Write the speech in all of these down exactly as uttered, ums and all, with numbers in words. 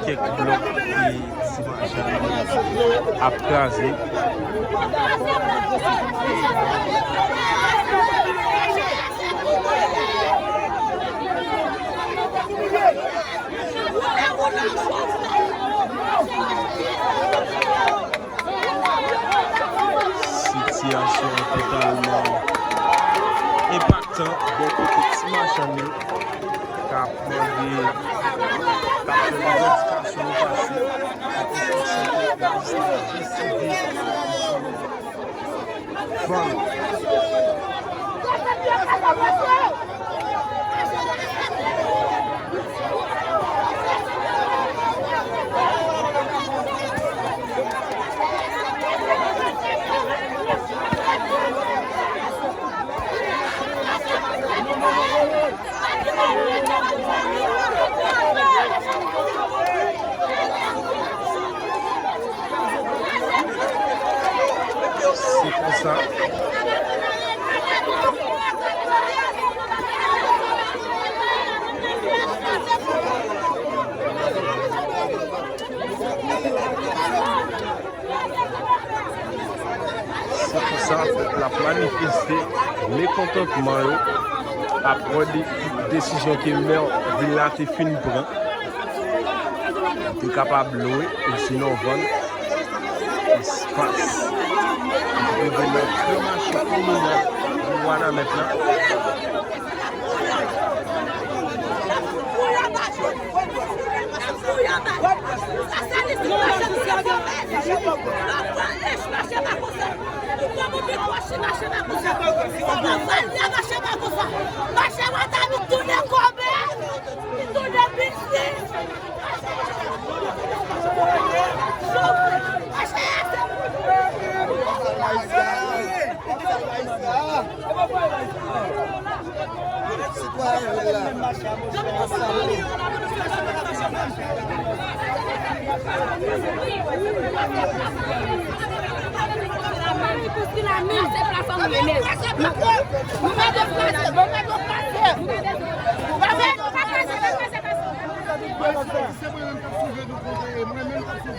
Kèk blòk ke ti machann yo ap kraze. Sitiyasyon totalman enpaktan bò kote ti machann yo k ap mande, k ap fè revandikasyon yo pase. Fann. Se konsa. Se konsa, pèp la ap manifeste mekontantman yo aprè de-, desizyon ke mè vil la te fin pran pou kapab lwe, osinon vann espas ki twouve nan gran mache kominal Wanament la.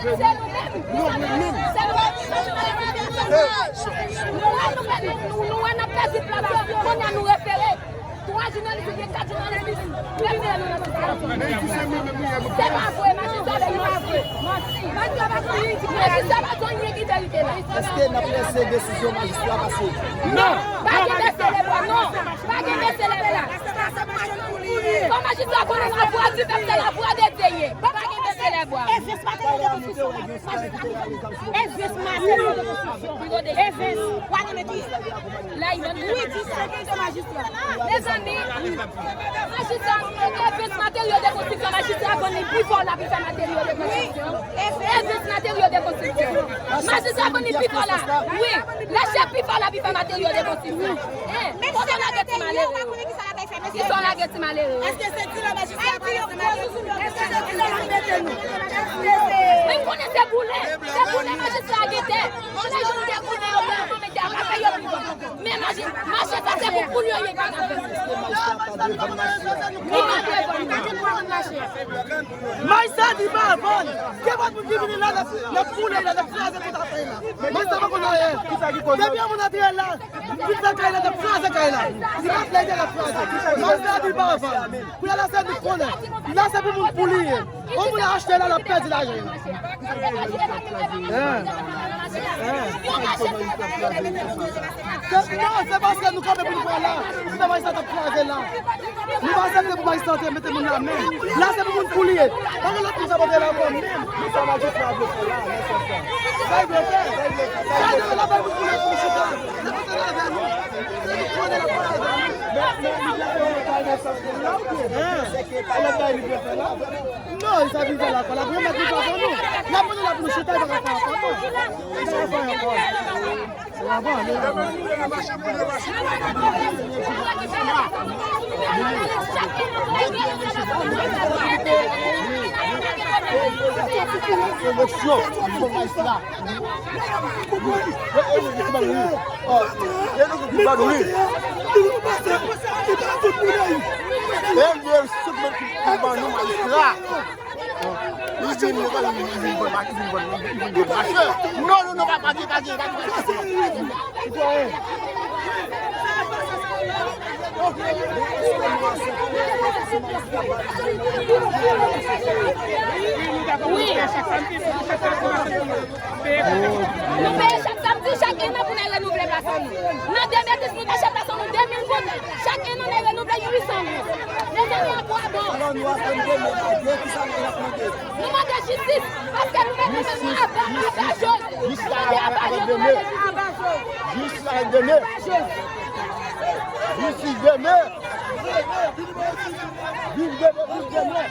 Se nou menm. Se nou menm. Nou wè nou pèdi plas la, kounye a nou refere. Twa jounalis oubyen kat jounalis vin refere nou nan sitiyasyon. Se pa vre, majistra, se pa vre. Majistra pa di anyen ki verite la. Èske n ap lese desizyon majistra pase? Non! Pa gen bese lèbra, non! Pa gen bese lèbra. Fò majistra konnen lavwa di pèp se lavwa de Dye ye. Pa gen bese lèbra. Evens materyèl de konstriksyon, majistra. Evens materyèl de konstriksyon. Evens. Wi, di sekirite majistra. Mezanmi, majistra, Evens materyèl de konstriksyon, majistra vann li pi fò la pou fè materyèl de konstriksyon. Evens materyèl de konstriksyon. Majistra vann li pi fò la. Wi, lè chèf pi fò la pou fè materyèl de konstriksyon. Hein, kote w lage ti malere yo? Kisa w lage ti malere yo? Èske se di la majistra pale se malere? Èske se di la l ap mete nou? Men m konnen se boule. Se boule majistra gen tè. Boule yo te boule yo, men yo pa fè yo pi bon. Men mache, mache sa se pou poul yo ye. Li pa dwe vann. Majistra di pa vann. Gen pa moun ki vini la, l ap, l ap boule, l ap kraze tout afè la. Majistra pa konn anyen. Depi yon moun antre la, li fè kay la, l ap kraze kay la. Li pa plede, l ap kraze. Majistra di pa vann. Pou la, la se nou konnen. La se pou moun pou li ye. Yon moun achte la, l ap pèdi lajan. Hein? Hein? Se, non, se paske nou kanpe pou nou pran la. Sinon majistra t ap kraze la. Nou pa aksepte pou majistra te mete moun la men. La se pou moun pou li ye. Pa gen lòt moun sa pote la ankò menm. Men sa majistra vle fè la, nan sans sa. Sa l vle fè. Sa l vle fè. Sa l vle fè. La bay moun pou li, pou chita. Se pou se la avè nou. Se pou konnen la pale avè nou. Men, men, li vle fè yon bagay nan sans pou li la, oubyen? Hein? Se lòt bagay li vle fè la. Non, sa vin fè la kò. L ap remèt nou pa pou nou. L ap mete la pou nou chita, li pa ka fè ankò non. Li pa ka fè ankò. Li pa ka fè ankò. Eleksyon, eleksyon majistra. E nou ki ban nou li. E li se menm ki ban nou majistra. Li Vin, nou pral vin, vin, vin, vin, vin, vin, vin, vin, vin mache. Non, non, non, pa, pa gen, pa gen, pa gen. Wi. Nou peye chak samdi, chak enn an pou n al renouvle plas an nou. Nan de mil dis, nou te achte plas an nou de mil goud. Chak enn an, n al renouvle uit san goud. Mezanmi, an kwa bon? Alò, nou aprann demen, Bondye, ki sa nou ap mande? Nou mande jistis, paske nou mete nou aba, aba Joz. Nou mande aba Joz, nou mande jistis. Jistis avèk demen. Aba Joz. Jistis avèk demen. Aba Joz. Jistis demen. Viv demen, viv demen.